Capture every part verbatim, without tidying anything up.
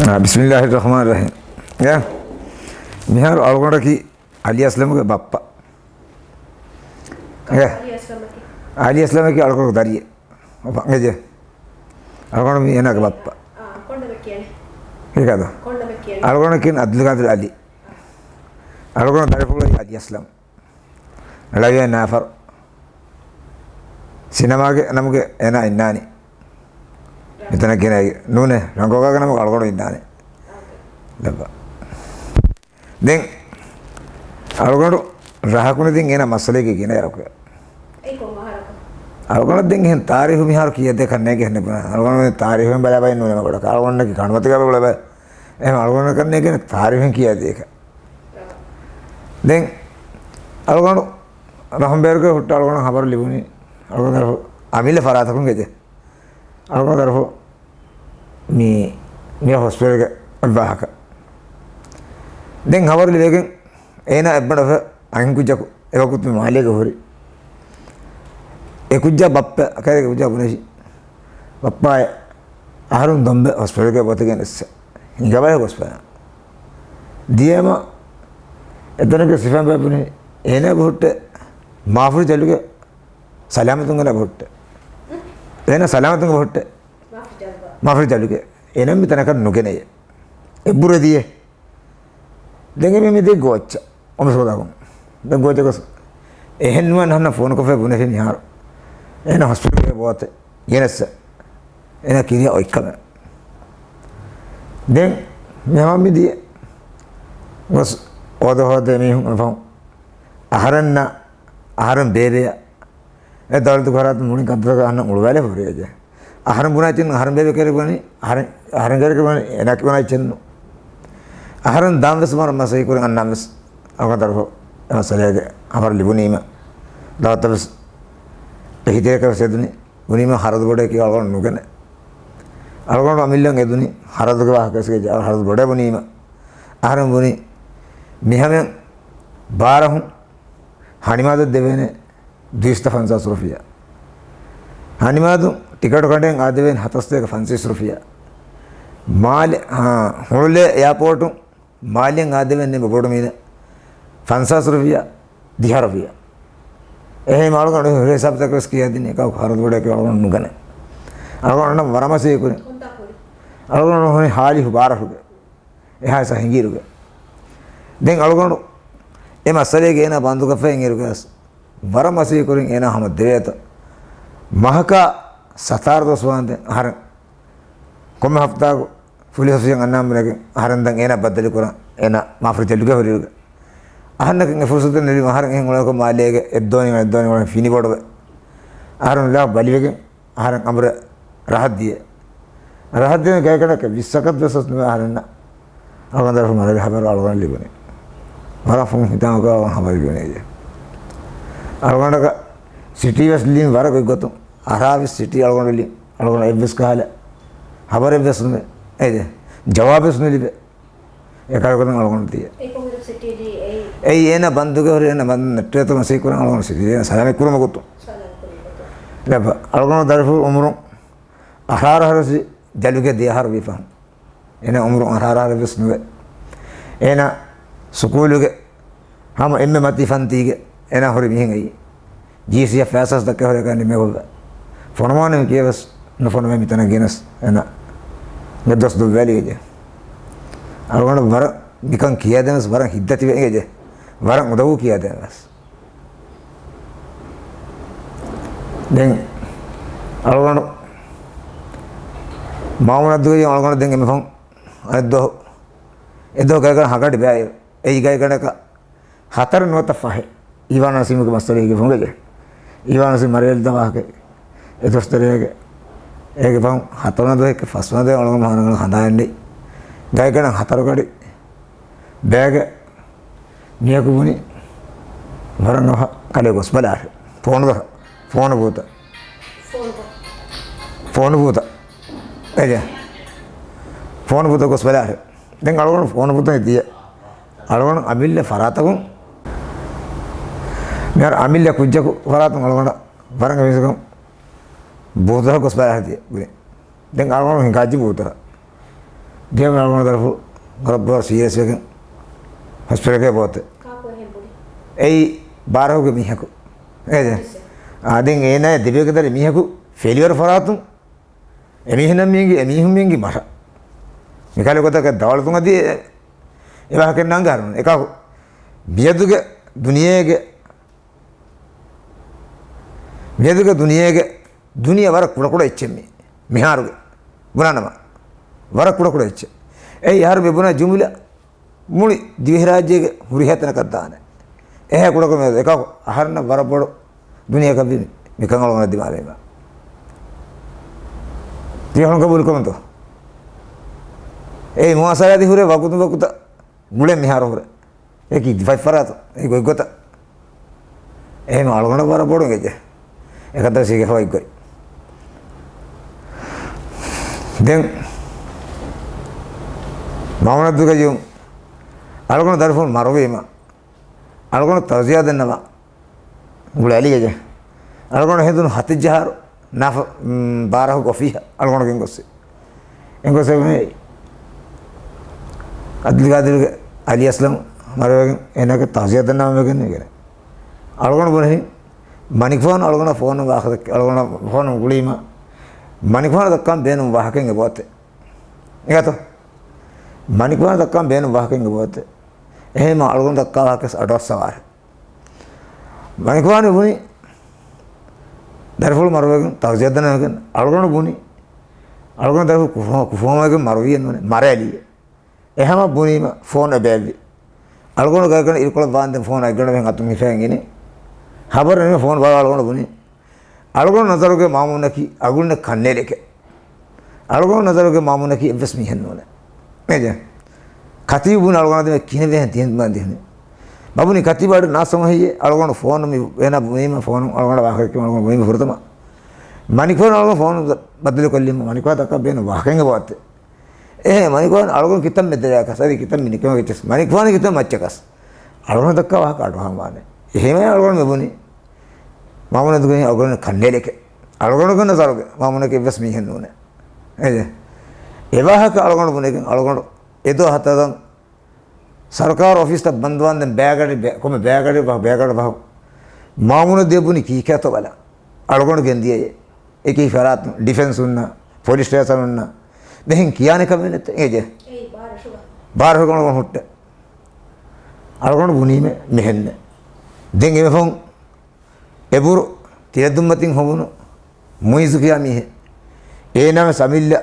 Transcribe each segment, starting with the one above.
އާ، ބިސްމިއްލާހިއްރަޙްމާނިއްރަޙީމް. އޭ، މިހާރު އަޅުގަނޑަކީ އަލީ އަސްލަމުގެ ބައްޕަ. އޭ، އަލީ އަސްލަމަކީ؟ އަލީ އަސްލަމަކީ އަޅުގަނޑު ދަރިއެއް. އެޖެ. އަޅުގަނޑު މީ އޭނާގެ ބައްޕަ. އާ، ކޮން ނަމެއް ކިޔަނީ؟ ހިކަދަ. ކޮން ނަމެއް ކިޔަނީ؟ އަޅުގަނޑަކީ އަބްދުލް ޤާދިރު އަލީ. އަޅުގަނޑު ދަރިފުޅު އަލީ އަސްލަމް. ޅަވިޔަ ނާފަރު. ސިނަމާގެ ނަމުގެ އޭނާ އިންނާނީ. މިތަނަށް ގެނައި ނޫނޭ، ރަނގަޅު ގާގެ ނަމުގެ އަޅުގަނޑު އިންނާނީ. ލައްބަ. ދެން އަޅުގަނޑު ރަހަކުނި ދިން އޭނާ މައްސަލައިގެ ގިނަ އެރަކު. އެއީ ކޮން އަހަރަކު؟ އަޅުގަނޑަށް ދެން އެހެން ތާރީހު މިހާރު ކިޔައްދޭ ކަންނޭނގެ ހެންނެ ބުނާ. އަޅުގަނޑު ތާރީހު ބަލާ ބައި ނޫނޭ މަގޮޑަކަށް. އަޅުގަނޑަކީ ކަނޑުމަތިގާ ބައި އުޅޭ ބައި. އެހެން އަޅުގަނޑަކަށް ނޭނގޭނެ ތާރީހު ކިޔައްދޭކަށް. ދެން އަޅުގަނޑު ރަހުންބޭރުގެ ހުއްޓަ އަޅުގަނޑަށް ހަބަރު ލިބުނީ އަޅުގަނޑު އަމިއްލަ ފަރާތަކުން އެޖެ. އަޅުގަނޑު ދަރިފު މި، މި ހޮސްޕިޓަލްގެ ވާހަކަ. ދެން ހަބަރު ލިބިގެން އޭނާ އެއްބަނޑު އަންހެން ކުއްޖަކު އެވަގުތު މާލޭގަ ހުރި. އެ ކުއްޖާ ބައްޕަ ކައިރި ކުއްޖާ ބުނެފި. ބައްޕާއޭ، އަހަރުން ދޮންބެ ހޮސްޕިޓަލްގެ ބޯތަކެއް ނެއްސެ. ހިނގާބަހެ ގޮސްފަ. ދިޔައިމަ އެތަނުގެ ސިފައިން ބައި ބުނި، އޭނާ ބަހުއްޓެ މާފުރި ޖަލުގެ ސަލާމަތުން ގަނެ ބަހުއްޓެ. އޭނާ ސަލާމަތުން ބަހުއްޓެ. މާފުރި ޖަލުގެ. އޭނާ މި ތަނަކަށް ނުގެނެޔޭ. އެއްބުރެދިޔޭ. ދެން އެ މި މިދެ ގޯއްޗަށް. އޮމެސް ހޯދާކުން. ދެން ގޯއްޗަކަސް އެހެން ނުވަން ހަންނަ ފޯނުކޮށްފައި ބުނެފި މިހާރު. އޭނަ ހޮސްޕިޓަލްގެ ބޯތެ ގެނެއްސަ. އޭނަ ކިރިޔާ އޮތްކަމެއް. ދެން މިހާ މިދިޔަ ގޮސް ހޯދަ ހޯދަ މީހުން އެފަހު. އަހަރެންނަށް، އަހަރެން ބޭބެއަށް އެ ދައުލަތު ކަރާތު މުޅި ކަންތައްތަކަށް އަހަންނަށް އުޅުވާލެ ފުރިއެޖެ. އަހަރެން ބުނާ ތިން އަހަރެން ބޭބެ ކެރި ބުނި، އަހަރެން، އަހަރެން ކެރި ބުނި، އެނަކި ބުނާ އެއްޗެއްނު. އަހަރެން ދާން ވެސް މަރަ މަސައި ކުރި އަންނާން ވެސް އަޅުގަނޑު ދަރުފު އެ މައްސަލައިގެ ހަބަރު ލިބުނީމަ. ދައުލަތަށް ވެސް އެ ހިތޭކަ ވެސް އެދުނީ. ބުނީމަ ހަރަދު ބޮޑޭ ކިޔާ އަޅުގަނޑު ނުގެނެ. އަޅުގަނޑު އަމިއްލަން އެދުނީ ހަރަދުގެ ވާހަކަ ވެސް ހަރަދު ބޮޑޭ ބުނީމަ. އަހަރެން ބުނީ މިހަމެން ބާރަހުން ހަނިމާދަށް ދެވޭނެ ދުއިސައްތަ ފަންސާސް ރުފިޔާ. ހަނިމާދު ޓިކެޓު ކަނޑައިން އާދެވޭނެ ހަތަސްތޭކަ ފަންސީސް ރުފިޔާ. މާލެ، އާ، ހުޅުލޭ އެއާޕޯޓު މާލެއިން އާދެވޭނެ ބޮޑު މީނަ ފަންސާސް ރުފިޔާ، ދިހަ ރުފިޔާ. އެހެން އަޅުގަނޑު ހިސާބުތަކަށް ވެސް ކިޔާދިނީ އެކަކު ހަރަދު ބޮޑޭ ކިޔާ އަޅުގަނޑު ނުގަނެ. އަޅުގަނޑު ވަރަށް މަސައްކަތް ކުރި. އަޅުގަނޑު ހުން ހާލި ހު ބާރަށުގެ. އެހާ ސަ ހިނގީރުގެ. ދެން އަޅުގަނޑު އެ މައްސަލައިގެ އޭނާ ބަންދުކޮށްފަ އިނގިރުގަސް ވަރަށް މަސައްކަތް ކުރިން އޭނާ ހަމަ ދެވޭތަ. މަހަކާ ސަތާރަ ދުވަސް ވާންދެން އަހަރެން ކޮންމެ ހަފްތާގު ފުލިހަސިޔަން އަންނާން ބުނެގެން އަހަރެން ދަން އޭނާ ބައްދަލު ކުރަން އޭނާ މާފުރި ޖަލުގެ ހުރިއިރުގެ. އަހަންނަކަށް އެ ފުރުސަތެއް ނުލިބުން އަހަރެން އެހެން އުޅެކޮށް މާލޭގެ އެއްދޯނި އެއްދޯނި އުޅެން ފިނިބޮޑުވެ. އަހަރެން ލާ ބަލިވެގެން އަހަރެން އަނބުރެ ރަހައްދިޔަ. ރަހައްދިޔަ ގާތްގަނޑަކަށް ވިއްސަކަށް ދުވަސް ނުވެ އަހަރެންނަށް އަޅުގަނޑު ދަރިފުޅު މަރުވި ހަބަރު އަޅުގަނޑު ލިބުނީ. ވަރަށް ފުން ހިތާމަކާ ހަބަރު ލިބުނީ. އަޅުގަނޑަކަށް ސިޓީ ވެސް ލިބި ވަރަށް ގޮތްގޮތުން އަރާވެސް ސިޓީ އަޅުގަނޑު ލިބި. އަޅުގަނޑު އެއްވެސް ކަހަލަ ހަބަރެއްވެސް ނުވެ. އޭ، ޖަވާބެއް ނުލިބޭ. އެކަލަކުން އަޅުގަނޑު ތިޔަ. އެއީ ކޮންމެ ސިޓީ އެއީ؟ އެއީ އޭނަ ބަންދުގެ ހުރި އޭނަ ބަންދު ނެއްޓޭތޯ މަސީ ކުރަން އަޅުގަނޑު ސިޓީ އޭނަ ސަލާމަތް ކުރުމަށް ގޮތު. ސަލާމަތް ކުރުމަށް ގޮތު. ލައްބަ އަޅުގަނޑު ދަރިފުޅު އުމުރުން އަށާރަ އަހަރު ވެސް ޖަލުގެ ދިޔަ އަހަރު ވީފަ. އޭނަ އުމުރުން އަށާރަ އަހަރެއް ވެސް ނުވެ. އޭނަ ސުކޫލުގެ ހަމަ އެންމެ މަތީ ފަންތީގެ އޭނަ ހުރި މީހެއް އެއީ. ޖީސީއެފް ފައިސާސް ދައްކަ ހުރެ ކަނޑި މެގޮއްވެ. ފޮނުވާނެ ކިޔަވެސް ނުފޮނުވެ މިތަނަށް ގެނެސް އޭނަ ގެ ދޮސް ދުއްވެލިގެޖެ. އަޅުގަނޑު ވަރަށް މިކަން ކިޔާދެން ވެސް ވަރަށް ހިތްދަތިވެގެޖެ. ވަރަށް އުދަގޫ ކިޔާދެން ވެސް. ދެން އަޅުގަނޑު މައުނައްދުގައި އަޅުގަނޑު ދެން އެމެފަހުން އަނެއް ދުވަހު އެ ދުވަހު ގައިގަނޑަށް ހަގަޑި ބައި އެއީ ގައިގަނޑަކަށް ހަތަރެއް ނުވަތަ ފަހެއް. އީވާން ނަސީމުގެ މައްސަލަ އޭގެ ފޮނގެޖެ. އީވާން ނަސީމް މަރިވެލިދާ ވާހަކަ. އެ ދޮސްތެރޭގެ އޭގެ ފަހުން ހަތަރުވަނަ ދުވަހެއްގެ ފަސްވަނަ ދުވަހެއް އަޅުގަނޑު ހަނގަނގަ ހަނދާން ނެތް. ގައިގަނޑަށް ހަތަރު ގަޑި ބައިގެ މީހަކު ބުނި ވަރަށް ނުހަ ކަލޭ ގޮސް ބަލާށެ. ފޯނު ދޮރަށް. ފޯނު ބޫތަށް. ފޯނު ބޫ-، ފޯނު ބޫތަށް. އޭގެ. ފޯނު ބޫތަށް ގޮސް ބަލާށެ. ދެން އަޅުގަނޑު ފޯނު ބޫތަށް ދިޔަ. އަޅުގަނޑު އަމިއްލަ ފަރާތަކުން މިހާރު އަމިއްލަ ކުއްޖަކު ފަރާތުން އަޅުގަނޑަށް ވަރަށް އެވެސްކަން ބޫތަށް ގޮސް ބަލާށެ ދިޔަ. ދެން އަޅުގަނޑު ހިނގާއްޖެ ބޫތަށް. ދިޔަ މަރުވަން ދަރަފު ވަރަށް ބޮޑަށް ސީރިއަސް ވެގެން ހޮސްޕިޓަލްގަ ބޯތެ. ކާކު އެހެން ބުނި؟ އެއީ ބާރަހުގެ މީހަކު. އޭ އަދި އޭނާ ދިވެގެ ދަރި މީހަކު ފެލިވަރު ފަރާތުން އެމީހުންނަށް މީގި، އެމީހުން މީގި މަށަށް. މިކަހަލަ ގޮތަކަށް ދައުލަތުން އަދި އެ، އެ ވާހަކަ ނަންގަ ހަރުނު. އެކާކު މިއަދުގެ ދުނިޔޭގެ، މިއަދުގެ ދުނިޔޭގެ ދުނިޔެ ވަރަށް ކުޑަކުޑަ އެއްޗެއް މި. މިހާރުގެ ބުނާނަމަ ވަރަށް ކުޑަކުޑަ އެއްޗެއް. އެއީ އަހަރު މި ބުނާ ޖުމުލަ މުޅި ދިވެހިރާއްޖޭގެ ހުރިހާ ތަނަކަށް ދާނެ. އެހާ ކުޑަކޮށް މި އެކަކު އަހަރެންނަށް ވަރަށް ބޮޑު ދުނިޔެއަކަށްވީ މިކަން އަޅުގަނޑަށް ދިމާވީމަ. ތިޔަހުން ގަބޫލުކަމަންތޯ؟ އެއީ މުވާސަލާތީ ހުރޭ ވަގުތު ވަގުތަށް ގުޅެން މިހާރު ހުރޭ. އެކި ދިފައި ފަރާތު އެ ގޮތްގޮތަށް. އެހެން އަޅުގަނޑަށް ވަރަށް ބޮޑު އިނގޭ. އެކަންތައް ސީގެ ފަވައިގޮތް. ދެން މައުނަތުގައި އަޅުގަނޑު ދަރިފުޅު މަރުވީމަ އަޅުގަނޑު ތައުޒިޔާ ދެންނަވާ ގުޅަލިގެ. އަޅުގަނޑު ހެނދުނު ހަތެއްޖަހާރު ނާފަ، މް، ބާރަހު އޮފީހަށް އަޅުގަނޑު ގެންގޮސްސި. އެނގޮސް އެ އަބްދުލްގާދިރުގެ އަލީ އަސްލަމް މަރުވެގެން އޭނާގެ ތައުޒިޔާ ދަންނަވަން ވެގެން ނިގެނެ. އަޅުގަނޑު ބުނެހި މަނިކުފާނު އަޅުގަނޑަށް ފޯނު ވާހަކަ، އަޅުގަނޑަށް ފޯނު ގުޅީމަ މަނިކުފާނު ދައްކާން ބޭނުން ވާހަކައެއް އެބައޮތެ. އެގަތޯ؟ މަނިކުފާނު ދައްކާން ބޭނުން ވާހަކައެއް އެބައޮތެ. އެހެންމަ އަޅުގަނޑު ދައްކާ ވާހަކަ އަޑުއައްސަވާރެ. މަނިކުފާނު ބުނި، ދަރިފުޅު މަރުވެގެން، ތައުޒިޔާ ދަންނަވަން ވެގެން، އަޅުގަނޑު ބުނި، އަޅުގަނޑު ދަރިފުޅު ކުފު، ކުފުހަމައިގެން މަރުވިއެއް ނޫނޭ، މަރައިލީ. އެހަމަ ބުނީމަ ފޯނު އެބައެއްވި. އަޅުގަނޑު ގަރިގަނޑަށް އިރުކޮޅަށް ވާންދެން ފޯނު އަތްގަނޑަށް ވެގެން އަތުން ހިފައިގެން އިނީ. ހަބަރު ނިމި ފޯނު ބަލާ އަޅުގަނޑު ބުނި. އަޅުގަނޑު ނަޒަރުގެ މާމޫނަކީ އަގުންނެއް ކަންނޭލެކެ. އަޅުގަނޑު ނަޒަރުގެ މާމޫނަކީ އެއްވެސް މީހެއް ނޫނޭ. އޭޖެ. ކަތީބު ބުނި އަޅުގަނޑު ދެމެ ކިހިނެއް ވޭހެން ތިހެން ދިމާ ދިހުނީ. މަ ބުނި ކަތީބު އަޑު ނާސަމަހިއްޔޭ އަޅުގަނޑު ފޯނު މި ވޭނާ ބުނީމަ ފޯނު އަޅުގަނޑަށް ވާހަކަ އަޅުގަނޑު ބުނީމަ ފުރަތަމަ. މަނިކުފާނު އަޅުގަނޑު ފޯނު ބަދަލު ކޮށްލީމަ މަނިކުފާ ދައްކާ ބޭނުން ވާހަކައެއް އެބައޮތެ. އެހެން މަނިކުފާނު އަޅުގަނޑު ކިތަންމެ ދެރައަކަސް، އަދި ކިތަންމެ ނިކަމެއް ވެއްޖެސް މަނިކުފާނު ކިތަން މައްޗަކަސް އަޅުގަނޑު ދައްކާ ވާހަކަ އަޑުއަހަން ވާނެ. އެހެންވެ އަޅުގަނޑު މި ބުނީ. މާމޫނަތުގެ އަޅުގަނޑު ކަންނޭލެކެ. އަޅުގަނޑުގެ ނަޒަރުގެ މާމޫނަކީ އެއްވެސް މީހެއް ނޫނޭ. އޭޖެ. އެ ވާހަކަ އަޅުގަނޑު ބުނެގެން އަޅުގަނޑު އެދުވަހަށް ތަދަން ސަރުކާރު އޮފީސްތައް ބަންދުވާންދެން ބައިގަޑި ބެ-، ކޮންމެ ބައިގަޑި ބަ-، ބައިގަޑި ބަހު. މާމޫނަށް ދިޔަ ބުނި ކީކޭތޯ ބަލާ. އަޅުގަނޑު ގެންދިޔައޭ. އެކި ފަރާތުން ޑިފެންސް ހުންނަ، ޕޮލިސް ސްޓޭޝަން ހުންނަ. މިހެން ކިޔާނެ ކަމެއް ނެތެ. އޭޖެ. ބާރަށު ގަނޑު ހުއްޓެ. އަޅުގަނޑު ބުނީމެ މިހެންނެ. ދެން އެމެފަހުން އެބުރު ތިލަދުންމަތިން ހޮވުނު މުއިޒު ކިޔާ މީހެއް. އޭނާވެސް އަމިއްލަ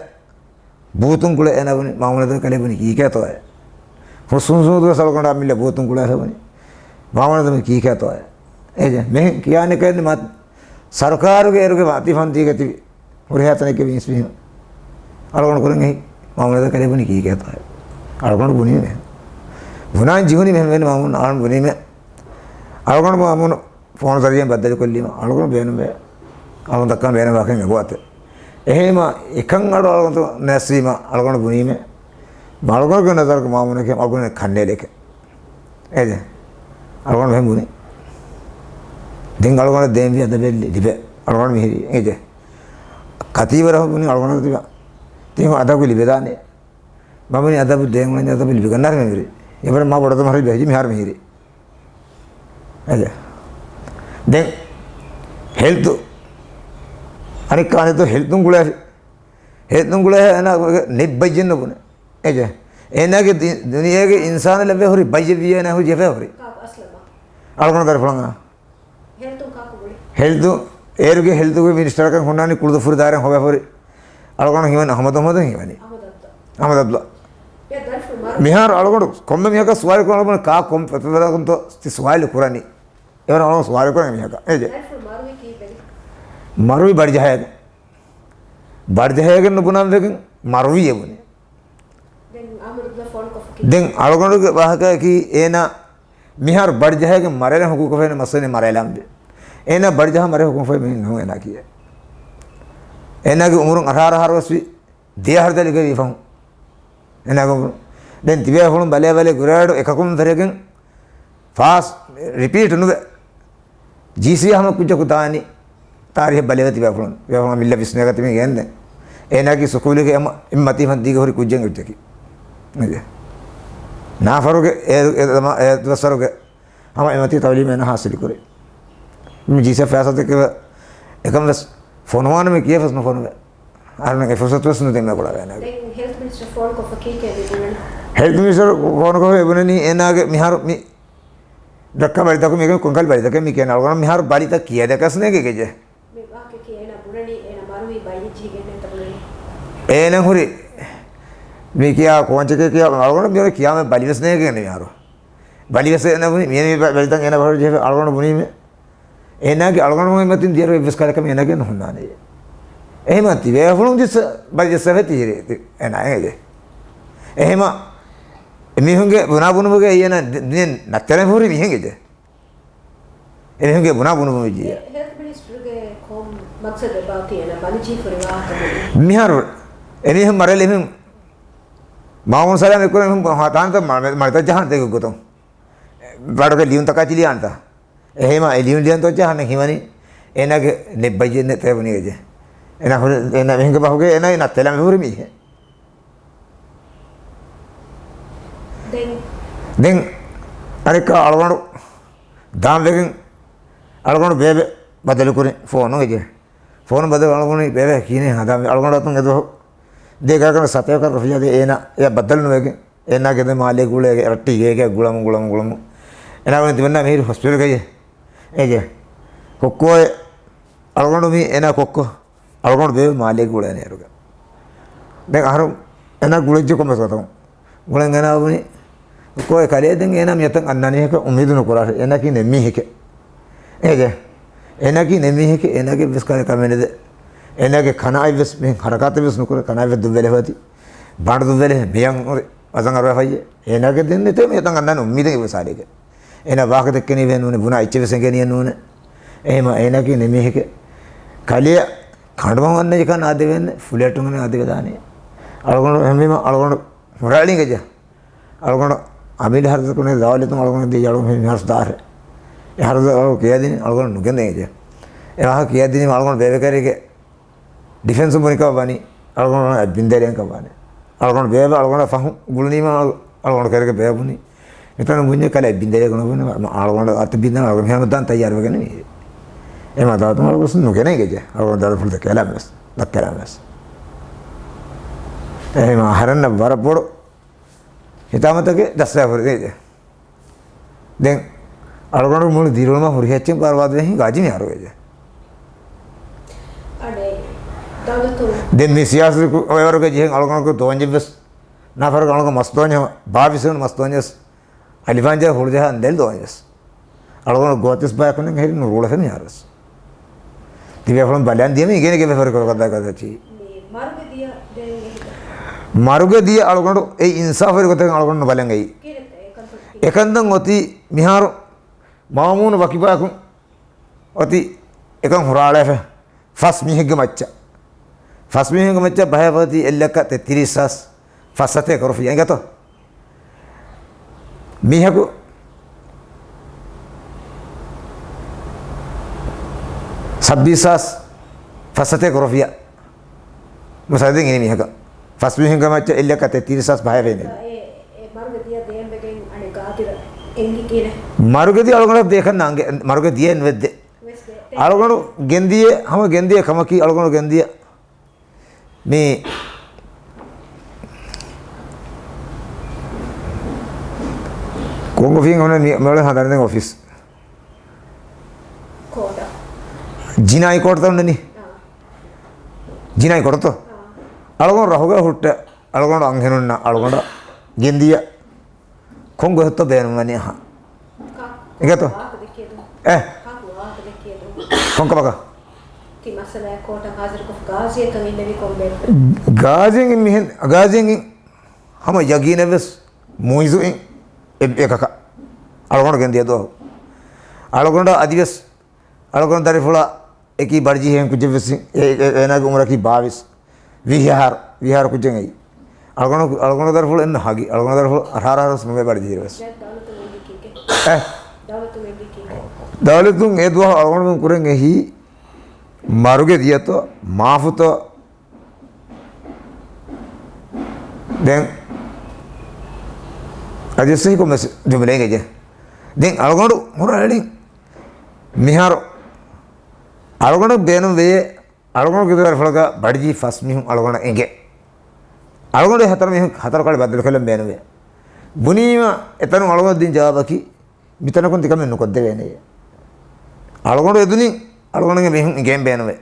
ބޫތުން ކުޅެ އޭނާ ބުނި މާމޫނަތުގެ ކަލޭ ބުނި ކީކޭތޯއޭ. ހުސް ހުސް ދުވަސް އަޅުގަނޑު އަމިއްލަ ބޫތުން ކުޅެ އޭނާ ބުނި މާމޫނަތުގެ ކީކޭތޯއޭ. އޭޖެ މިހެން ކިޔާނެ ކައެއް މާ ސަރުކާރުގެ އޭރުގެ މަތި ފަންތީގަ ތިބި ހުރިހާ ތަނެއްގެ މީސް މީހުން އަޅުގަނޑު ކުރަން އެހި މާމޫނަތުގެ ކަލޭ ބުނި ކީކޭތޯއޭ. އަޅުގަނޑު ބުނީމެ. ބުނާން ޖެހުނީ މެހެން ވެނި މާމޫނަށް އަޅުގަނޑު ބުނީމެ. އަޅުގަނޑު މާމޫނު ފޯނު ޒަރީއަށް ބައްދަލުކޮށްލީމަ އަޅުގަނޑު ބޭނުންވޭ. އަޅުގަނޑު ދައްކާ ބޭނުން ވާހަކައެއް އެބައޮތެ. އެހެންމަ އެކަން އަޑު އަޅުގަނޑު ނެއްސީމަ އަޅުގަނޑު ބުނީމެ. އަޅުގަނޑުގެ ނަޒަރުގެ މާމޫނަކީ އަގުންނެއް ކަންނޭލެކެ. އޭޖެ. އަޅުގަނޑު މެހެން ބުނި. ދެން އަޅުގަނޑަށް ދޭންވީ އަދަބެއް ލިބޭ. އަޅުގަނޑު މިހިރީ. އޭޖެ. ކަތީބަށް ބުނި އަޅުގަނޑު ތިބާ. ތީ އަދަބު ލިބެދާނެ. މަ ބުނި އަދަބު ދޭން އުޅެނީ އަދަބު ލިބިގަންނާރެ މިހިރީ. އެވަރަށް މާ ބޮޑަށް ދަމަހަރި ބެހިޖި މިހާރު މިހިރީ. އޭޖެ. ދެން ހެލްތު. އަނެއްކާ ހެލްތު، ހެލްތުން ގުޅޭ، ހެލްތުން ގުޅޭ އޭނާ ނެތް ބައްޔެއް ނުބުނެ. އޭޖެ. އޭނާގެ ދި-، ދުނިޔޭގެ އިންސާނު ލެއްވޭ ހުރި ބައްޔެއް ވިޔޭ ނަހު ޖެފޭ ހުރި. ކާކު އަސްލަމާ؟ އަޅުގަނޑު ދަރިފުޅަށް. ހެލްތުން ކާކު ބުނި؟ ހެލްތު އޭރުގެ ހެލްތުގެ މިނިސްޓަރަކަށް ހުންނާނީ ކުޅުދުފުރި ދާއިރާއިން ހޮވޭ ހުރި. އަޅުގަނޑު ހިމެން އަހްމަދު، އަހްމަދު ހިމެނީ. އަހްމަދު އަބްދު. އަހްމަދު އަބްދު. މިހާރު އަޅުގަނޑު ކޮންމެ މީހަކަށް ސުވާލު ކުރަން ބުނި ކާ ކޮން ފެފެދަކުންތޯ ތި ސުވާލު ކުރަނީ؟ އެވަރަށް އަޅުގަނޑު ސުވާލު ކުރަނީ މީހަކަށް. އޭޖެ. މަރުވީ ބަޑިޖަހައިގެން. ބަޑިޖަހައިގެން ނުބުނަން ވެގެން މަރުވީ އެބުނި. ދެން އަޅުގަނޑުގެ ވާހަކައަކީ އޭނާ މިހާރު ބަޑިޖަހައިގެން މަރޭލަން ހުކުމްކޮށްފައި މައްސަލައެއް ނެތް މަރޭލަން ވެ. އޭނާ ބަޑިޖަހާ މަރޭ ހުކުމްކޮށްފައި މީހެއް ނޫން އޭނާ ކިޔޭ. އޭނާގެ އުމުރުން އަށާރަ އަހަރު ވެސް ވީ. ދެ އަހަރު ދަލިގަ ވީ ފަހުން. އޭނާގެ އުމުރު. ދެން ތިބޭފުޅުން ބަލޭ ބަލޭ ގުރޭޑު އެކަކުން ފެށިގެން ފާސް ރިޕީޓް ނުވެ. ޖީސީ ހަމަ ކުއްޖަކު ދާނީ ތާރީހެއް ބަލެވޭ ތިބޭފުޅުން. ތިބޭފުޅުން މިއްލަ ވިސްނޭގަތީ މި ގެންދެން. އޭނާގެ ސުކޫލުގެ އެމަ-، އެ މަތީ ފަންތީގަ ހުރި ކުއްޖެއް އެއްޗަކީ. ނާފަރުގެ އެ، އެ، އެ ދުވަސްވަރުގެ ހަމަ އެމަތީ ތައުލީމެއް ހާސިލުކުރި. މި ޖީސީ ފައިސާތަކެއް އެކަން ވެސް ފޮނުވާނަމޭ ކިޔަވެސް ނުފޮނުވޭ. އަހަރެން އެ ފުރުސަތު ވެސް ނުދެން މި ކުޅަވޭނެ. ދެން ހެލްތް މިނިސްޓަރ ފޯނުކޮށްފަ ކީކޭ މި ބުނަނީ؟ ހެލްތް މިނިސްޓަރ ފޯނުކޮށް އެ ބުނަނީ އޭނާގެ މިހާރު މި ދައްކާ ބަލިތަކު މީގެ ކޮންކަލި ބަލިތަކެއް މި ކޭނަ އަޅުގަނޑު މިހާރު ބަލިތައް ކިޔަދެކަސް ނޭގެ ގެޖެ. މި ވާހަކަ ކިޔޭނަ ބުނަނީ އޭނަ މަރުވީ ބައި ޖީގެންނޭތަ ބުނަނީ؟ އޭނަ ހުރި މި ކިޔާ ކޯންޗެކޭ ކިޔާ އަޅުގަނޑު މިހާރު ކިޔާމެ ބަލިވެސް ނޭގެ މިހާރު. ބަލިވެސް އޭނަ ބުނީ މި ބަ-، ބަލިތައް އޭނަ ބަހަރު ޖެހެ އަޅުގަނޑު ބުނީމެ. އޭނާގެ އަޅުގަނޑުމެން މަތިން ދިޔަރު އެއްވެސް ކަލަކަށް އޭނާގެ ނުހުންނާނެ. އެހެމަ ތިބޭފުޅުން ޖިއްސަ ބަލި ޖެއްސަފެ ތިހިރި އޭނާ އެނގެޖެ. އެހެމަ މީހުންގެ ބުނާ ބުނުމުގެ އޭނާ ދި-، ދިނެއް ނައްތަރެން ހުރި މީހެއް އެނގެޖެ. އެމީހުންގެ ބުނާ ބުނުމު ވެއްޖެ. ހެލްތް މިނިސްޓަރުގެ ކޮން މަގްސަދެއް ބާތީ އޭނާ ބަލި ޖެހިފަ ހުރި ވާހަކަ ބުނީ؟ މިހާރު އެމީހުން މަރެލި އެމީހުން މާމޫން ސަލާމް އެކުރެން ތާންތަ މަ-، މަ-، މަރިތައް ޖަހާން ތެގެ ގޮތުން. ވަޑުގެ ލިޔުންތަކާ ޗިލިޔާންތަ. އެހެމަ އެ ލިޔުން ލިޔަން ތޯ ޖަހާނެ ހިމަނި އޭނާގެ ނެއްބައްޔެއް ނެތޭ ބުނި އެޖެ. އޭނާ ހުރި، އޭނާ މިހެންގެ ބަހުގެ އޭނާ ނައްތެލަމެ ހުރި މީހެއް. ދެން؟ ދެން އަނެއްކާ އަޅުގަނޑު ދާން ވެގެން އަޅުގަނޑު ބޭބެ ބަދަލުކުރި ފޯނު އެޖެ. ފޯނު ބަދަލު އަޅުގަނޑު ބޭބެ ކީނެ ހަދާ އަޅުގަނޑު އަތުން އެދުވަހު ދޭ ގާގަނޑު ސަތޭކަ ރުފިޔާ ދޭ އޭނާ އެ ބައްދަލު ނުވެގެން އޭނާ ގެންދެ މާލޭ ގުޅޭގެ ރައްޓީގޭގެ ގުޅަމު ގުޅަމު ގުޅަމު. އޭނާ ވަނީ ތިމަންނާ މިހިރި ހޮސްޕިޓަލްގައި އެޖެ. ކޮއްކޮއެ އަޅުގަނޑު މީ އޭނާ ކޮއްކޮ އަޅުގަނޑު ބޭބެ މާލޭ ގުޅޭ ނޭރުގަ. ދެން އަހަރު އޭނާ ގުޅިއްޖެ ކޮންމެސް ގޮތަކުން. ގުޅެން އޭނާ ބުނި، ކޮއެ ކަލޭ ދެން އޭނާ މިއަތަށް އަންނާނީ ހެކަ އުއްމީދު ނުކުރާށެ. އޭނާ ކީ ނެ މީހެކެ. އޭގެ. އޭނާ ކީ ނެ މީހެކެ، އޭނާގެ ވެސް ކަލޭ ކަމެއް ނެދެ. އޭނާގެ ކަނާއެއް ވެސް މިހެން ހަރަކާތެއް ވެސް ނުކުރެ، ކަނާއެއް ވެސް ދުއްވެލެ ފަތި. ބާނޑު ދުއްވެލެ މިޔަން ހުރި ވަޒަން އަރުވެފައި. އޭނާގެ ދެން ނެތޭ މިއަތަށް އަންނާނެ އުއްމީދެއް ވެސް އާލޭގެ. އޭނާ ވާހަކަ ދެއްކެނީ ވެ ނޫނެ، ބުނާ އެއްޗެއް ވެސް އެނގެނީ ނޫނެ. އެހެމަ އޭނާ ކީ ނެ މީހެކެ. ކަލެއަށް ކަނޑުމަހު އަންނައިކާ ނާދެވެން ފުލޭޓުން ނާދެވެދާނެ. އަޅުގަނޑު އެހެންވީމަ އަޅުގަނޑު ހުރާޅީގެ ޖެ. އަޅުގަނޑު އަމިއްލަ ހަރަދަކުނެ ދާވަލިތުން އަޅުގަނޑު ދިޔަ އަޅުގަނޑު މިހާރު ދާހެ. އެ ހަރަދަ އަޅުގަނޑު ކިޔަދިނީ އަޅުގަނޑު ނުގެންދޭ ޖެ. އެ ވާހަކަ ކިޔަދިނީމަ އަޅުގަނޑު ބޭބެ ކައިރީގެ ޑިފެންސު ބުނިކަ ވަނީ އަޅުގަނޑު އަތް ބިންދެރިއަންކަ ވާނެ. އަޅުގަނޑު ބޭބެ އަޅުގަނޑަށް ފަހުން ގުޅުނީމަ އަޅު-، އަޅުގަނޑު ކައިރީގެ ބޭބެ ބުނީ. މިތަނުން ބުންޏެ ކަލޭ ބިންދެރިއަކު ނުބުނީ އަޅުގަނޑު އަތް ބިންދެރި އަޅުގަނޑު މިހާރު ދާން ތައްޔާރުވެގެން މީ. އެ މަދާތު އަޅުގަނޑު ނުގެނެގެ ޖެ. އަޅުގަނޑު ދަރިފުޅު ދެކެލަން ވެސް. ދައްކެލަން ވެސް. އެހެމަ އަހަރެންނަށް ވަރަށް ބޮޑު ހިތާމަތަކެއް ދަސްވެފަ ހުރި ދޭ. ދެން އަޅުގަނޑު މުޅި ދިރިއުޅުމަށް ހުރިހާ އެއްޗެއް ބަރުބާދުވެ ހިނގާ ޖިމި ހަރުވެޖެ. އަޑެއް ދައުލަތު. ދެން މި ސިޔާސީ ކު-، އޮއެވަރުގެ ޖެހެން އަޅުގަނޑު ދޯންޏެއް ވެސް ނާފަރުގެ އަޅުގަނޑު މަސް ދޯންޏެއް ބާވީސް ވަނަ މަސް ދޯންޏެއް ވެސް އަލިފާން ޖަހާ ހުޅުޖަހާ އަންދެލި ދޯންޏެއް ވެސް. އަޅުގަނޑު ގޯތިސް ބަޔަކުން ހެރި ނުރޫޅެފެ މިހާރު ވެސް. ތިބޭފުޅުން ބަލަން ދިޔަ މީ އިގޭނެ ގެ ފަރިކޮޅު ކަދާ ކަދާ ޗީ. މި މަރުގެ ދިޔަ ދެން އެހިތަ؟ މަރުގެ ދިޔަ އަޅުގަނޑު އެ އިންސާފުވެރި ގޮތެއް އަޅުގަނޑު ބަލަން އެއީ. ކިހިނެއްތަ އެކަންތައް ކި-، އެކަންތައް އޮތީ މިހާރު މާމޫނު ވަކިބަޔަކުން އޮތީ އެކަން ހުރާޅޭފަ ފަސް މީހެއްގެ މައްޗަށް. ފަސް މީހެއްގެ މައްޗަށް ބަހައިފައި އޮތީ އެއް ލައްކަ ތެތިރީސް ހާސް ފަސް ސަތޭކަ ރުފިޔާ އިނގޭތޯ؟ މީހަކު ސައްބީސް ހާސް ފަސް ސަތޭކަ ރުފިޔާ މުސާދަ ދިން އިނީ މީހަކަށް. ފަސް މީހުންގެ މައްޗަށް އެއް ލައްކަ ތެތިރީސް ހާސް ބަހައިފައި އިނީ. އެ، އެ މަރުގެ ދިޔަ ދޭންވެގެން އަނެއް ގާދިރަށް އެނގި ކިހިނެއް؟ މަރުގެ ދިޔަ އަޅުގަނޑަށް ދޭކަށް ނާނގެ، މަރުގެ ދިޔަ ނުވެއްދޭ. ވެސް ދޭ-، ދޭ-، އަޅުގަނޑު ގެންދިޔަ، ހަމަ ގެންދިޔަ ކަމަކީ އަޅުގަނޑު ގެންދިޔަ މި ކޮން އޮފީހެއް ހުންނަ މި-، މިއުޅެން ހަދާނެ ދެން އޮފީސް. ކޯޓަށް. ޖިނާއީ ކޯޓުތައް ހުންނަނީ. އާ. ޖިނާއީ ކޯޓުތޯ؟ އާ. އަޅުގަނޑު ރަހުގަ ހުއްޓަ، އަޅުގަނޑު އަންހެނުންނަށް އަޅުގަނޑަށް ގެންދިޔަ ކޮން ގޮތެއްތޯ ބޭނުންވަނީ އަހާ. ކާ-، އިނގޭތޯ؟ ވާހަކަ ދެއްކިޔަދު. އެ. ކާކު ވާހަކަ ދެއްކިޔަދު. ކޮންކަމަކަށް؟ ތި މައްސަލައަށް ކޯޓަށް ހާޒިރުކޮށް ގާޒީއަކަށް އިންނެވީ ކޮންބޭ؟ ގާޒީން މިހެން، ގާޒީން ހަމަ ޔަގީނެއް ވެސް މުއިޒުއިން އެ-، އެކަކަށް އަޅުގަނޑު ގެންދިޔަ ދުވަހު. އަޅުގަނޑަށް އަދިވެސް އަޅުގަނޑު ދަރިފުޅާ އެކީ ބަޑިޖެހި ކުއްޖެއް ވެސް އެ-، އެ-، އޭނާގެ އުމުރަކީ ބާވީސް، ވިހި އަހަރު، ވިހި އަހަރު ކުއްޖެއް އެއީ. އަޅުގަނޑު، އަޅުގަނޑު ދަރިފުޅު އެންމެ ހަގީ، އަޅުގަނޑު ދަރިފުޅު އަށާރަ އަހަރު ވެސް ނުވޭ ބަޑިޖެހި ވެސް. ދައުލަތުން އެނގި ކީކޭ؟ އެ؟ ދައުލަތުން އެނގި ކީކޭ؟ ދައުލަތުން އެ ދުވަހު އަޅުގަނޑުމެން ކުރަން އެހީ މަރުގެ ދިޔަތޯ، މާފުތޯ، ދެން އަދި އެއްސެހި ކޮންމެސް ޖުމްލައެއް އެނގޭ. ދެން އަޅުގަނޑު ހުރާ އެޅިން މިހާރު އަޅުގަނޑު ބޭނުން ވެޔޭ، އަޅުގަނޑު ގިދަވަރިފުޅަކަށް ބަޑިޖީ ފަސް މީހުން އަޅުގަނޑަށް އެނގޭ. އަޅުގަނޑު ހަތަރު މީހުން ހަތަރު ކަޅި ބައްދަލުކޮށްލަން ބޭނުންވޭ. ބުނީމަ އެތަނުން އަޅުގަނޑު ދިން ޖަވާބަކީ، މިތަނަކުން ތިކަމެއް ނުކޮށްދެވޭނެޔޭ. އަޅުގަނޑު އެދުނީ އަޅުގަނޑުގެ މީހުން އެނގޭން ބޭނުންވޭ.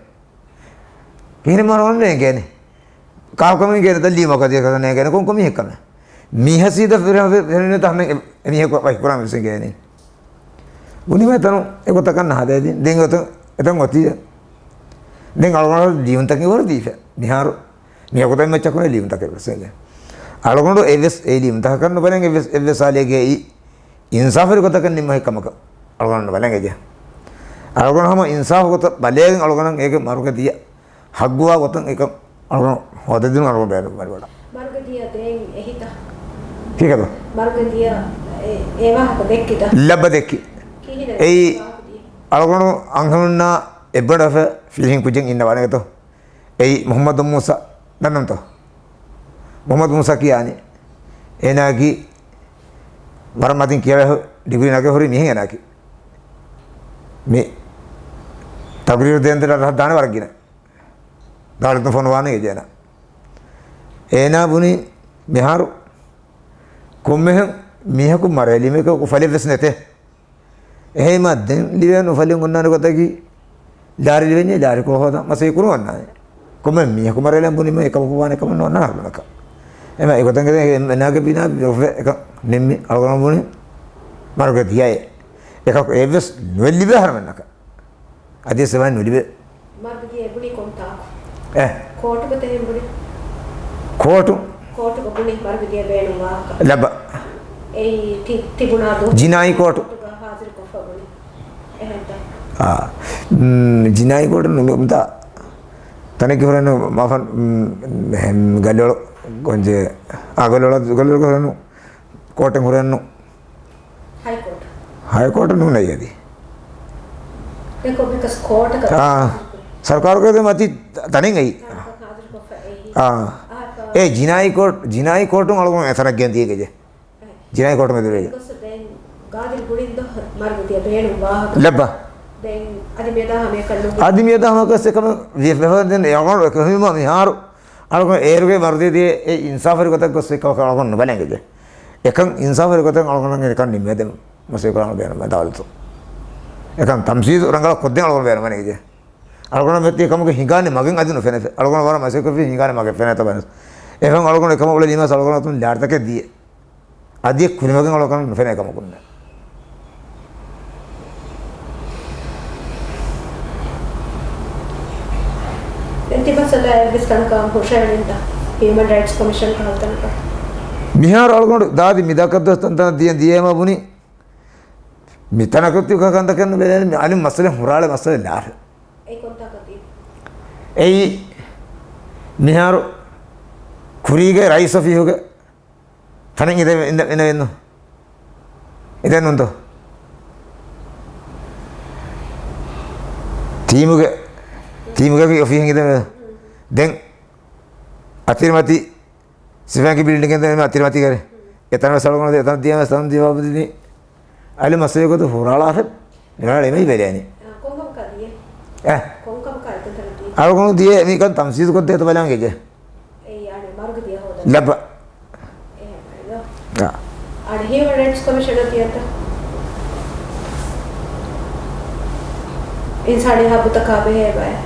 ކިހިނެއް މަރުވަން ނޭނގޭނެ. ކާކު ކަމެއް ނޭނގޭނެ. ދަ ލީމަކަށް ދިޔަ ކަމެއް ނޭނގޭނެ. ކޮން ކޮން މީހެއް ކަމެއް. މީހާ ސީދާ ފެން-، ފެން-، ފެންނަނީ ތަހަންނަ އެ-، އެމީހަކު ވަކިކުރާން ވެސް ނޭނގޭނެ. ބުނީމަ އެތަނުން އެގޮތަކަށް ނަހަދައިދިން. ދެން އޮތަ-، އެތަން އޮތީ. ދެން އަޅުގަނޑު ލިޔުންތަކެއް ވަރު ދީފަ. މިހާރު މި އަގުތައް މައްޗަކުން ލިޔުންތަކެއް ވެސް ނޭނގޭ. އަޅުގަނޑު އެއްވެސް އެ ލިޔުންތަކަކަށް ނުބަލަން އެއްވެސް، އެއްވެސް އާލެއްގެ އެއީ އިންސާފުވެރި ގޮތަކަށް ނިންމުން ހެއްކަމަކަށް އަޅުގަނޑު ނުބަލަން އެޖެ. އަޅުގަނޑު ހަމަ އިންސާފު ގޮތަށް ބަލައިގެން އަޅުގަނޑަށް އޭގެ މަރުގެ ދިޔަ ހައްގުވާ ގޮތަށް އެކަން އަޅުގަނޑު ހޯދަދިނުން އަޅުގަނޑު ބޭނުންވަނީ ވަޑަ. މަރުގެ ދިޔަ ދޭން އެހިތަ؟ ކީކޭތޯ؟ މަރުގެ ދިޔަ އެ-، އެ ވާހަކަ ދެއްކިތަ؟ ލައްބަ ދެއްކި. ކިހިނެއް އެއީ ވާހަކަ ދިޔަ؟ އަޅުގަނޑު އަންހެނުންނާ އެއްބަނޑު ފިލިހިން ކުއްޖެއް އިންނަ ވާނެގެތޯ. އެއީ މުހައްމަދު މޫސާ ދަންނަންތޯ؟ މުހައްމަދު މޫސާ ކިޔާނީ. އޭނާގެ ވަރަށް މަތިން ކިޔަވައި ޑިގްރީ ނަގައި ހުރި މީހެއް އޭނާގެ. މި ތަގްރީރު ދޭން ދެން ރަށް ދާނެ ވަރަށް ގިނަ. ދައުލަތުން ފޮނުވާނެ އޭނާ. އޭނާ ބުނީ މިހާރު ކޮންމެހެން މީހަކު މަރައިލީމަ އެކަކު އުފަލެއް ވެސް ނެތޭ. އެހެންވީމަ ދެން ލިބޭން އުފަލެއް އޮންނާނެ ގޮތަކީ، ލާރި ލިބެންޏޭ، ލާރި ކޮށް ހޯދަން މަސައްކަތް ކުރަން އޮންނާނެ. ކޮންމެ މީހަކު މަރައިލަން ބުނީމަ އެކަމަކު ވާނެ ކަމެއް ނޯންނާނެ ހަރުމަނަކަށް. އެމަ އެގޮތަށް ގެން އެނާގެ ބިނާ އެކަން ނިންމި އަޅުގަނޑު ބުނި މަރުގެ ދިޔައޭ. އެކަކު އެއްވެސް ނުވެ ލިބޭ ހަރުމަނަކަށް. އަދިވެސް އެބަ ނުލިބޭ. މަރުގެ ދިޔަ ބުނީ ކޮންތާކު؟ އެ. ކޯޓުގަ ތެހެން ބުނި. ކޯޓު؟ ކޯޓުގަ ބުނި މަރުގެ ދިޔަ ބޭނުން ވާހަކަ. ލައްބަ. އެއީ ތި-، ތިބުނާ ދުވަހު ޖިނާއީ ކޯޓު. ކޯޓުގަ ހާޒިރުކޮށްފަ ބުނި. އެހެންތަ؟ އާ. މް، ޖިނާއީ ކޯޓު ނު-، ނު-، ތަ-، ތަނެއްގެ ހުރެން މަފަން، މް، ގަލިއޮޅު ގޮންޖެ، އާ، ގަލިއޮޅު، ގަލިއޮޅު ހުރެން ކޯޓެއް ހުރެން ނު. ހައިކޯޓް. ހައިކޯޓް ނޫން އަދި. ދެކޮށް ބިކަސް ކޯޓަކަށް އާ، ސަރުކާރުގެ މަތި ތަނެއް އައި. ހާދަރުކޮށްފަ އެހި. އާ. އާ، އެ ޖިނާއީ ކޯޓް، ޖިނާއީ ކޯޓުން އަޅުގަނޑު އެތަނަށް ގެންދިޔަ އެނގޭ. ޖިނާއީ ކޯޓު މެދުވެގެން. ގޮސް ދެން ގާދިރު ގުޅިން ދޯ މަރުގެ ދިޔަ ބޭނުން ވާހަކަ. ލައްބަ. ދެން އަދި މިއަދާ ހަމަ އެކަން ނު-، އަދި މިއަދާ ހަމަ ކަސް އެކަމަށް ވި-، ވެފަ ދެން އެ އަޅުގަނޑު އެކަމީމަ މިހާރު އަޅުގަނޑު އޭރުގެ މަރުދޭ ދޭ އެ އިންސާފުވެރި ގޮތަށް ގޮސް އެކަމަކަށް އަޅުގަނޑު ނުބަލަނގެޖެ. އެކަން އިންސާފުވެރި ގޮތަށް އަޅުގަނޑު އެކަން ނިންމެދެން މަސައްކަތް ކުރާން ބޭނުމެއް ދައުލަތު. އެކަން ތަންފީޒު ރަނގަޅަށް ކޮށްދޭން އަޅުގަނޑު ބޭނުމަނީ އެނގޭ. އަޅުގަނޑަށް މެތި ކަމުގެ ހިނގާނެ މަގެއް އަދި ނުފެނެފެ. އަޅުގަނޑު ވަރަށް މަސައްކަތް ކޮށްފި ހިނގާނެ މަގެއް ފެނޭތަ ބަނެސް. އެހެން އަޅުގަނޑު އެކަމަށް އުޅެނީމަސް އަޅުގަނޑު އަތުން ލާރިތަކެއް ދިޔަ. އަދި ކުރިމަގެއް އަޅުގަނޑު ނުފެނޭ ކަމަކުންނެއް. ދެން ތި މައްސަލަ އެއްވެސް ތަނަކަށް ހުށައެޅިންތަ؟ ހިއުމަން ރައިޓްސް ކޮމިޝަން ކަހަލަ ތަނަކަށް. މިހާރު އަޅުގަނޑު ދާދި މިދަކަށް ދޮސް ތަންތަނަށް ދިޔަ ދިޔައިމަ ބުނި. މިތަނަކަށް ތި ކަންތަކެއް ނުބެލޭނެ މި އަލި މައްސަލަ ހުރާޅެ މައްސަލަ ލާފެ. އެއީ ކޮންތާކަށް ތި؟ އެއީ މިހާރު ކުރީގެ ރައީސް އޮފީހުގެ ތަނެއް އިނދެ، އިނދެ، އިނދެވެންނު. އިނދެންނުންތޯ؟ ޓީމުގެ، ޓީމުގެ އޮފީހެއް އިނދެވެ. ދެން އަތިރިމަތި ސިފައިންގެ ބިލްޑިންގެ އިނދެ އަތިރިމަތި ގަރެ. އެތަނަށް ވެސް އަޅުގަނޑު އެތަނަށް ދިޔަ ވެސް ތަން ދިޔަ ވަބަދިނީ. އަލި މަސައްކަތް ހުރާޅާފެ. މިހާރު އެމީ ބެލޭނީ. ކޮންކަމަކާ ދިޔަ؟ އެ. ކޮންކަމަކާ އެތަންތަނަށް ދިޔަ؟ އަޅުގަނޑު ދިޔަ މިކަން ތަންފީޒު ކޮށްދޭތޯ ބަލަން އެނގޭ. އެއީ އަނެއް މަރުގެ ދިޔަ ހޯދަން. ލައްބަ. އެހެންވެއްޖެ. އާ. އަނެއް ހިއުމަން ރައިޓްސް ކޮމިޝަނަށް ދިޔަތަ؟ އިންސާނީ ހައްގުތަކާ ބެހޭ ބައެއް.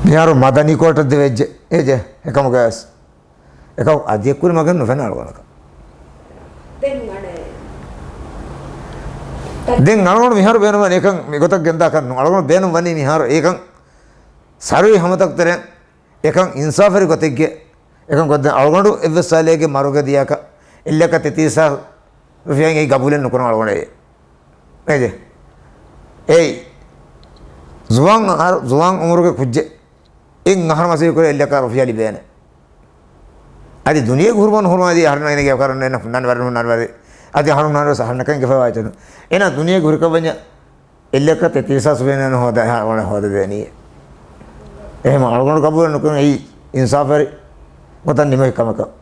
މިހާރު މަދަނީ ކޯޓަށް ދެވެއްޖެ. އޭޖެ. އެކަމުގައި ވެސް. އެކަކު އަދި އެއްކުރި މަގެއް ނުފެނޭ އަޅުގަނޑަކަށް. ދެން އަނެއް. ދެން އަޅުގަނޑު މިހާރު ބޭނުމަން އެކަން މިގޮތަށް ގެންދާކަށް ނޫން. އަޅުގަނޑު ބޭނުން ވަނީ މިހާރު އެކަން ސަރުވީ ހަމަތަކުތެރެ އެކަން އިންސާފުވެރި ގޮތެއްގެ އެކަން ކޮށްދޭން. އަޅުގަނޑު އެއްވެސް ސާލެއްގެ މަރުގެ ދިޔަކަށް އެއްލައްކަ ތެތީސް ހާސް ރުފިޔާއިން ގަބޫލެއް ނުކުރަން އަޅުގަނޑަށް. އޭޖެ. އޭ. ޒުވާން އަހަރު، ޒުވާން އުމުރުގެ ކުއްޖެއް. އެއް އަހަރު މަސައްކަތް ކުރެ އެއްލައްކަ ރުފިޔާ ލިބޭނެ. އަދި ދުނިޔޭގެ ހުރުމަން ހުރުމަން އަދި އަހަރު ނަގިނެގެ ކަރުން ނަން ވަރި ނަން ވަރި. އަދި އަހަރު ނަން ވަރި އަހަރު ނަކަން ގެފަވާ އެތަނު. އޭނާ ދުނިޔޭގެ ހުރިކަން ވަންޏާ އެއްލައްކަ ތެތީސް ހާސް ރުފިޔާ ހޯދަ، ހާ، ހޯދަދޭނީ. އެހެން އަޅުގަނޑު ގަބޫލެއް ނުކުރަން އެއީ އިންސާފުވެރި ގޮތަށް ނިމެހި ކަމަކަށް.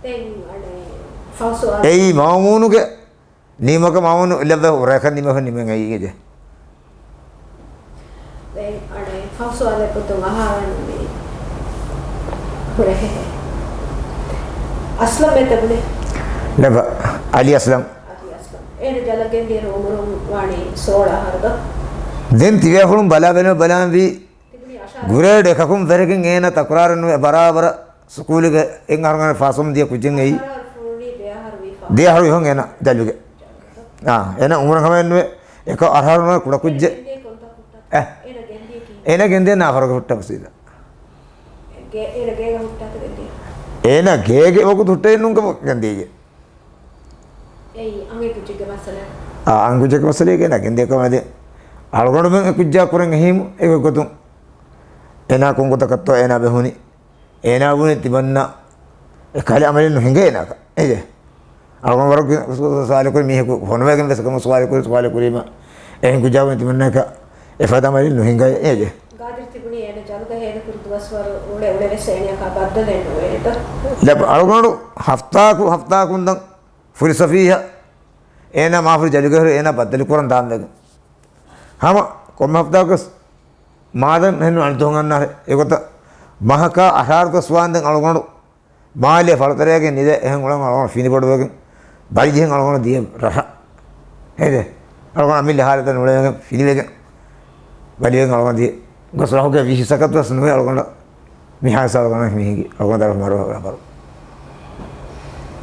ދެން އަނެއް އެއީ މައުމޫނުގެ ނިމަކަށް މައުމޫނު ލައްވަ ހުރޭކަށް ނިމަކަށް ނިމެން އައީ އިނގޭ. ދެން އަނެއް ފަހު ސުވާލެއް ގޮތުން އަހާލަން މި ހުރެހެ. އަސްލަމް އެތަ ބުނެ؟ ނަބަ، އަލީ އަސްލަމް. އަލީ އަސްލަމް. އޭނަ ޖަލަށް ގެންދިޔަ އުމުރުން ވާނީ ސޯޅަ އަހަރުގަ. ދެން ތިބޭފުޅުން ބަލާ ބެލުމަށް ބަލާންވީ ގްރޭޑް އެކަކުން ވެރިގެން އޭނަ ތަކުރާރުން ވެ ބަރާބަރަށް ސުކޫލުގެ އެއް އަހަރުގަނޑަށް ފާސްވަމުން ދިޔަ ކުއްޖެއް އެއީ. ދެ އަހަރު ވިހޮން އޭނަ ޖަލުގެ. އާ، އޭނަ އުމުރަށް ހަމައެއްނުވެ. އެކަ އަހަރު ކުޑަ ކުއްޖެއް. އެ. އޭނަ ގެންދިޔަ ނާފަރުގެ ހުއްޓަ ސީދާ. އޭނަ ގޭގެ ވަގުތު ހުއްޓައިގެން ދިޔަ. އޭނަ ގޭގެ ވަގުތު ހުއްޓައެއްނު ގެންދިޔަ. އެއީ އަނގަ ކުއްޖެއްގެ މައްސަލަ. އާ، އަނގަ ކުއްޖެއްގެ މައްސަލައެއް ގެނަ ގެންދިޔަކަމަށް އަޅުގަނޑުމެން އެ ކުއްޖާ ކުރަން އެހީމު އެ ގޮތުން. އޭނާ ކޮން ގޮތަކަށްތޯ އޭނާ ބެހުނީ. އޭނާ ބުނި ތިމަންނަ އެ ކަހަލަ އަމަލެއް ނުހިނގޭ އޭނާކަށް. އެއްޗެއް. އަޅުގަނޑު ވަރަށް ސުވާލު ކުރި މީހަކު ހޮނުވައިގެން ވެސް އެކަމަށް ސުވާލު ކުރި، ސުވާލު ކުރީމަ އެހެން ކުއްޖާ ބުނި ތިމަންނައަކަށް އެފަދަ އަމަލެއް ނުހިނގޭ. އެއްޗެއް. ގާދިރު ތިބުނީ އޭނަ ޖަލުގަ ހޭދަކުރި ދުވަސްވަރު އުޅެ އުޅެވެސް އޭނައަކާ ބައްދަލެއް ނުވޭތަ؟ ލަބް އަޅުގަނޑު ހަފްތާކު، ހަފްތާކުންދަން ފުރި ސަފީހަ އޭނަ މާފުރި ޖަލުގަހުރި އޭނަ ބައްދަލުކުރަން ދާންވެގެން. ހަމަ ކޮންމެ ހަފްތާކުވެސް މާދަން ހެން އަނިތުހަން އަންނާރެ. އެގޮތަށް މަހަކާ އަށާރަ ދުވަސް ވާންދެން އަޅުގަނޑު މާލޭ ފަޅުތަރަޔަގެ ނިދެ އެހެން އުޅަން އަޅުގަނޑު ފިނިބޮޑުވެގެން ބަލިޖެހެން އަޅުގަނޑު ދިޔަ ރަށަށް. ހޭދެ. އަޅުގަނޑު އަމިއްލަ ހާލަތަށް ނުޅެވެގެން ފިނިވެގެން ބަލިވެގެން އަޅުގަނޑު ދިޔަ. ގޮސް ރަހުގެ ވިހި ސަކަތުވެސް ނުވެ އަޅުގަނޑަށް މިހާ ސާޅުގަނޑަށް މިހިނގި އަޅުގަނޑު ދަރު މަރު ރަބަރު.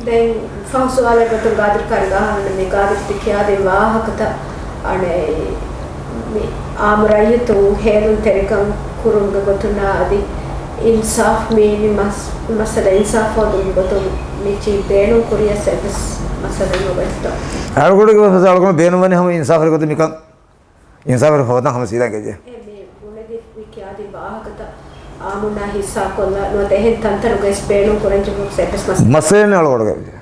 ދެން ފަހު ސުވާލެއް ގޮތުން ގާދިރު ކަރި ގާހަން މި ގާދިރު ތި ކިޔާދިން ވާހަކަތައް އަނެއް މި އާއްމު ރައްޔިތުން ހޭލުންތެރިކަން ކުރުމުގެ ގޮތުންނާ އަދި އިންސާފް މި، މި މަސް-، މައްސަލަ އިންސާފް ހޯދުމުގެ ގޮތުން މި ޗީފް ބޭނުން ކުރިޔަސް އެއްވެސް މައްސަލައެއް ނުވެއްތޯ؟ އަޅުގަނޑުގެ އަޅުގަނޑު ބޭނުންވަނީ ހަމަ އިންސާފުގެ ގޮތުން މިކަން. އިންސާފު ހޯދަން ހަމަ ސީދާ ގެޖެ. އެ މި ބުނެދި މި ކިޔާދިން ވާހަކަތައް އާއްމުންނާ ހިއްސާކޮށްލާ ނުވަތަ އެހެން ތަންތަނުގައި ބޭނުން ކުރަން ޖެހުނު ސެޓަސް މަސް. މައްސަލައެއް ނެތް އަޅުގަނޑުގެ.